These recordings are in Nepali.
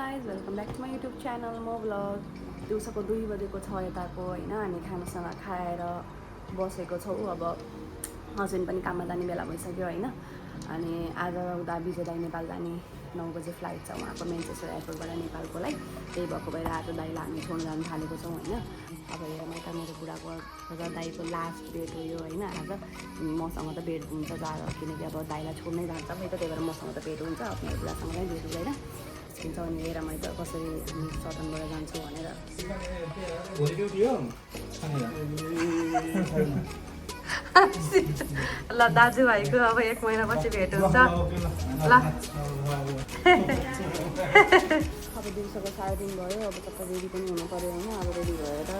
guys, welcome back to my YouTube channel mo vlog. दिउँसोको 2 बजेको छ यताको हैन हामी खानासाना खाएर बसेको छौँ। अब हस्बेन्ड पनि काममा जाने बेला भइसक्यो हैन। अनि आज उता विजय दाइ नेपाल जाने 9 बजे फ्लाइट छ उहाँको मेन्चेस्टर एयरपोर्टबाट नेपालको लागि। त्यही भएको भएर आज दाइलाई हामी छोड्न जान थालेको छौँ हैन। अब हेर मैले मेरो बुढाको र दाइको लास्ट भेट हो यो हैन। आज मसँग त भेट हुन्छ जाँदा किनकि अब दाइलाई छोड्नै जान्छ मैले त त्यही भएर मसँग त भेट हुन्छ। अब मेरो बुढासँग नै भेट हुँदैन हुन्छ अनि हेर मैले त कसरी हामी सदनबाट जान्छु भनेर ल दाजुभाइको अब 1 महिनापछि भेट हुन्छ ल। अब दिउँसोको 3:30 भयो। अब त रेडी पनि हुनु पऱ्यो होइन। अब रेडी भएर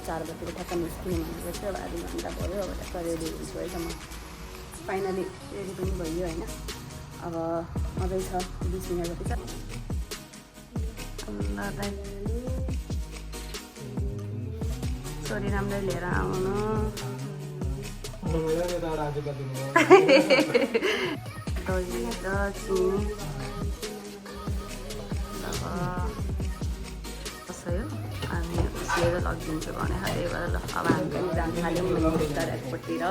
4 बजीतिर ठ्याक्क निस्किनु भनेपछि अब आधी घन्टा भयो। अब ठ्याक्क रेडी हुन्छु है त म। फाइनली रेडी पनि भइयो होइन। अब अझै छ 20 मिनट जति छ। छोरी राम्रै लिएर आउनु कसै हो हामी लिएर लगिदिन्छु भने त्यही भएर ल अब हामी पनि जानु थाल्यौँ मेन्चेस्टर एयरपोर्टतिर।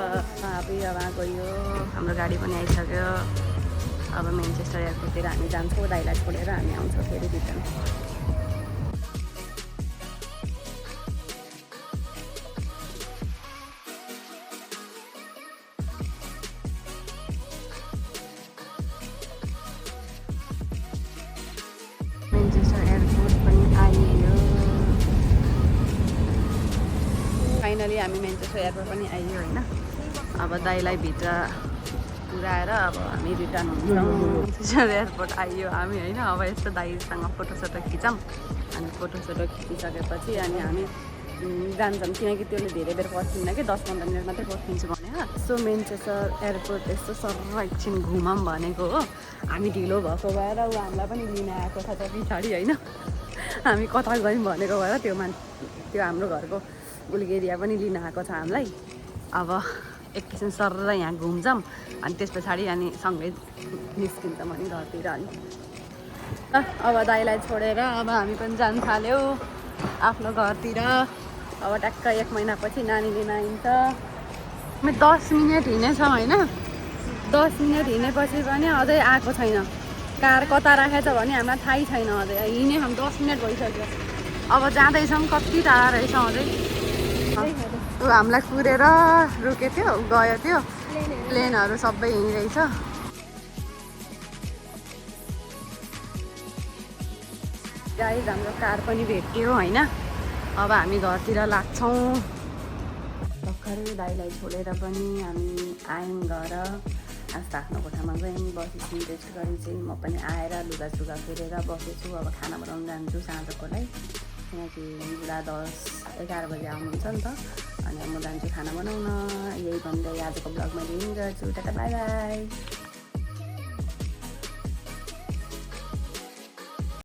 आफै अब गयो हाम्रो गाडी पनि आइसक्यो। अब मेन्चेस्टर एयरपोर्टतिर हामी जान्छौँ। दाइलाई छोडेर हामी आउँछौँ फेरि रिटर्न। मेन्चेस्टर एयरपोर्ट पनि आइयो। फाइनली हामी मेन्चेस्टर एयरपोर्ट पनि आइयो होइन। अब दाइलाई भित्र पुऱ्याएर अब हामी रिटर्न हुन्छौँ। मेन्चेस्टर एयरपोर्ट आइयो हामी होइन। अब यस्तो दाइसँग फोटोसोटो खिचौँ अनि फोटोसोटो खिचिसकेपछि अनि हामी जान्छौँ किनकि त्यसले धेरै बेर पर्खिन्न कि 10-15 मिनट मात्रै पर्खिन्छु भनेर। सो मेन्चेस्टर एयरपोर्ट यस्तो सर्र एकछिन घुमौँ भनेको हो। हामी ढिलो भएको भएर ऊ हामीलाई पनि लिन आएको छ त पछाडि होइन। हामी कता गयौँ भनेको भएर त्यो हाम्रो घरको उलिक एरिया पनि लिन आएको छ हामीलाई। अब एकछिन सर्र यहाँ घुम्छौँ अनि त्यस पछाडि अनि सँगै निस्किन्छौँ अनि घरतिर अनि। अब दाइलाई छोडेर अब हामी पनि जान थाल्यौँ आफ्नो घरतिर। अब ट्याक्क 1 महिनापछि नानी लिन आइन्छ। 10 मिनट हिँडेछौँ होइन। 10 मिनट हिँडेपछि पनि अझै आएको छैन। कार कता राखेछ भने हामीलाई थाहै छैन। अझै हिँड्यौँ 10 मिनट भइसक्यो। अब जाँदैछौँ कति टाढा रहेछ अझै। ऊ हामीलाई कुरेर रोकेको थियो गयो थियो। प्लेनहरू सबै हिँडिरहेछ। गाइस हाम्रो कार पनि भेट्यो होइन। अब हामी घरतिर लाग्छौँ। भर्खरै दाइलाई छोडेर पनि हामी आयौँ घर। आज त आफ्नो कोठामा गयौँ बसेछौँ रेस्ट गरी चाहिँ म पनि आएर लुगासुगा फेरेर बसेछु। अब खाना बनाउनु जान्छु साँझको लागि किनकि बुढा 10-11 बजी आउनुहुन्छ नि त। अनि म जान्छु खाना बनाउन। यही भन्दै आजको ब्लग मैले यहीँ गर्छु। Tata bye by.